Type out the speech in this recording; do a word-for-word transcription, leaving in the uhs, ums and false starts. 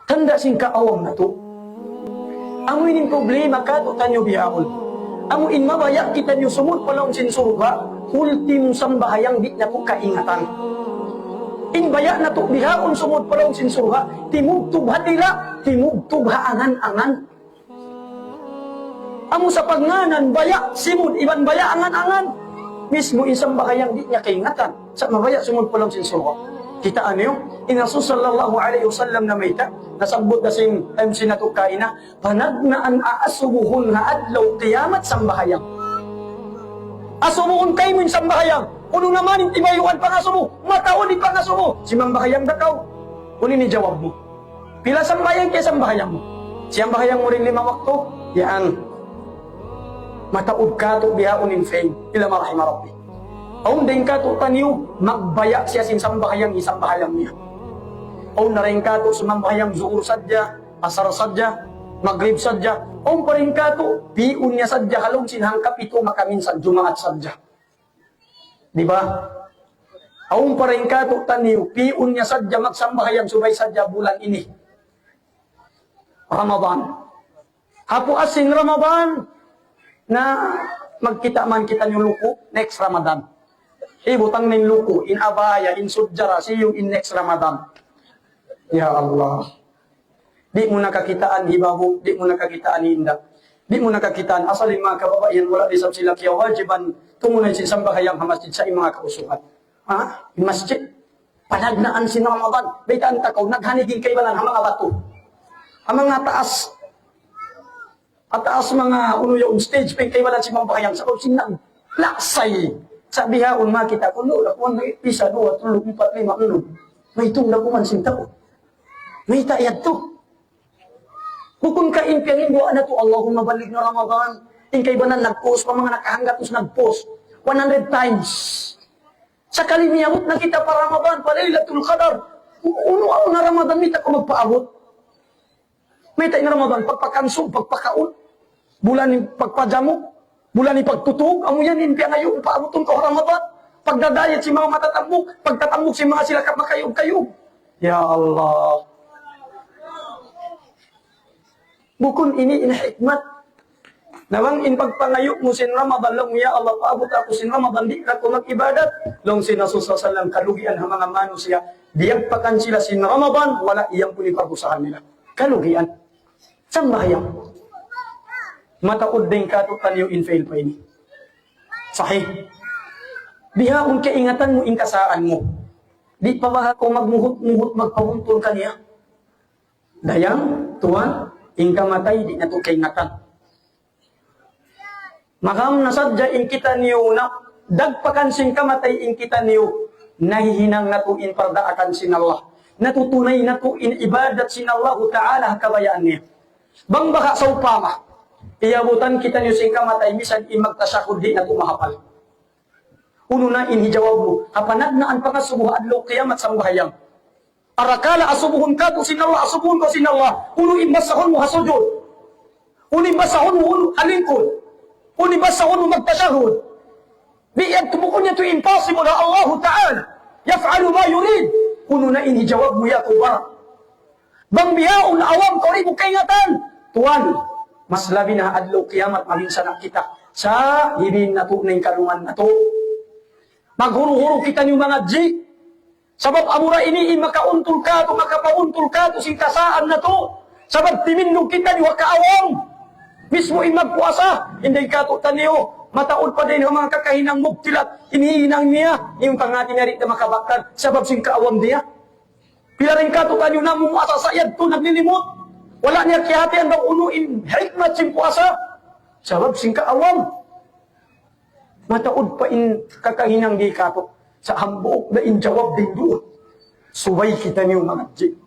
Tanda' sin kaawam natu'. Amu ini in problema katu'taniyu bihaun. Amu in mabaya' kitaniyu sumud pa lawm sin surga', ultimu sambahayang di' natu' kaingatan. In baya' natu' bihaun sumud pa lawm sin surga', timubtub ha dila', timubtub ha angan-angan. Amu sa pagngānan baya' simud iban baya' angan-angan, mismu in sambahayang di' niya kaingatan. Sa' mabaya' sumud pa lawm sin surga'. Kitaa niyu, in Rasul sallallahu alayhi wasallam namayta', nasabbut da sin M C natu' kaina, panagnaan asubuhun ha adlaw kiyamat sambahayang. Asubuhun kaymu in sambahayang. Unu na man in timayuan pangasubu, mataud in pangasubu. Simambahayang da kaw. Unu in jawab mu? Pila sambahayang kiyasambahayang mu? Siyambahayang mu in lima waktu? Yan. Mataud katu' bihaun in fail. Illa ma rahima Rabbi. Awn dayn katu'taniyu, magbaya' siya sin sambahayang, isambahayang niya. Awn na dayn katu' sumambahayang zuhur sadja, asar sadja, magrib sadja. Awn pa dayn katu', pi'un niya sadja ha lawm sin hangka pitu makaminsan Jumaat sadja. Di ba? Awn pa dayn katu'taniyu, pi'un niya sadja magsambahayang subay sadja bulan ini. Ramadan. Ha puas sin Ramadan, na magkita' man kitaniyu luku', next Ramadan. Ibutang na in luku', in abaya, in sudjara, see you in next Ramadan. Ya Allah. Di' mu na kakitaan hibabu, di' mu na kakitaan hinda. Di' mu na kakitaan, asal in manga kababaihan wala' da isab sila kiyawajiban tumunay sin sambahayang ha masjid sa' in manga kausugan. Ha? In masjid. Panagnaan sin Ramadan. Baytaan ta kaw, naghanig in kaibanan ha manga batu. Ha manga taas. Ha taas manga unu yaun stage pa in kaibanan sin sambahayang. Sabab sin naglaksay. Sa' bihaun makita' ku, lu, lakuan na isa, duwa, tulu, umpat, lima, unum. Maitung na kuman sin tau. Mayta' yadtu? Bukun ka in piyanginduwaa natu', Allahumma ballighna Ramadan. In kaibanan nag-post, pa manga nakahanggatus nag-post. One hundred times. Sakali miyabut na kita pa Ramadan, pa Laylatul Qadar. U-, unu, unu na Ramadan, mayta' kaw magpaabut? Mayta' in Ramadan, pagpakansub, pagpakaun. Bulan in pagpajamuk, bulan in pagtutug, amu yan in piyangayu', paabutun kaw Ramadan. Pagdadayat sin manga matatambuk, pagtatambuk sin manga sila ka-, makayug-kayug. Ya Allah. Bukun ini in hikmat. Na bang in pagpangayu' mu sin Ramadan, laung mu, "Ya Allah, paabut aku sin Ramadan, di' na aku mag-ibadat." Laung sin Rasul sallallahu alayhi wasallam, kalugian ha manga manusiya', diyagpakan sila sin Ramadan, wala' iyampun in pag-usahan nila. Kalugian. Sambahayang. Mataud dayn katu'taniyu in fail pa ini. Sahih. Bihaun kaingatan mu in kasaan mu. Di' pa baha' kaw magmuhut-muhut magpabuntul kaniya. Dayang, tuwan, in kamatay di' natu' kaingatan. Maham na sadja in kitaniyu na dagpakan sin kamatay in kitaniyu, nahihinang natu' in pardaakan sin Allah. Natutunay natu' in ibadat sin Allahu Ta'ala ha kabayaan niya. Bang baha' sawpama, iyabutan kitaniyu sin kamatay, misan in magtashahhud di' natu' mahapal. Unu na in hijawab mu, ha panagnaan pangasubu adlaw kiyamat sambahayang. Arakala' asubuhun katu' sin Allah, asubuhun kaw sin Allah. Unu in basahun mu ha sujud? Unu in basahun mu ha lingkud? Unu in basahun mu magtashahhud? Di' yan, bukun yadtu impossible ha Allahu Ta'ala. يفعل ما يريد. Unu na in hijawab mu yadtu ba? Bang bihaun awam kaw di' mu kaingatan. Tuwan, mas labi na adlaw kiyamat maminsan na kita. Sa' hibin natu' na in kalungan natu'. Maghuru-huru kitaniyu mangadji'. Sabab amura ini in makauntul katu', makapabuntul katu' sin kasaan natu'. Sabab timindug kitaniyu ha kaawam. Mismu in magpuasa, in dayn katu'taniyu, mataud pa dayn ha manga kakahinang mubtilat, in hinang niya, in pangati niya di' na makabatal, sabab sin kaawam niya. Pila dayn katu'taniyu namumuasa sa' yadtu naglilimut. Wala' niya kiyahatihan bang unu in hikmat sin puasa. Sabab sin kaawam. Mataud pa in kakahinang di katu'. Sa' hambuuk da in jawab dayn duun. Subay kitaniyu mangadji'.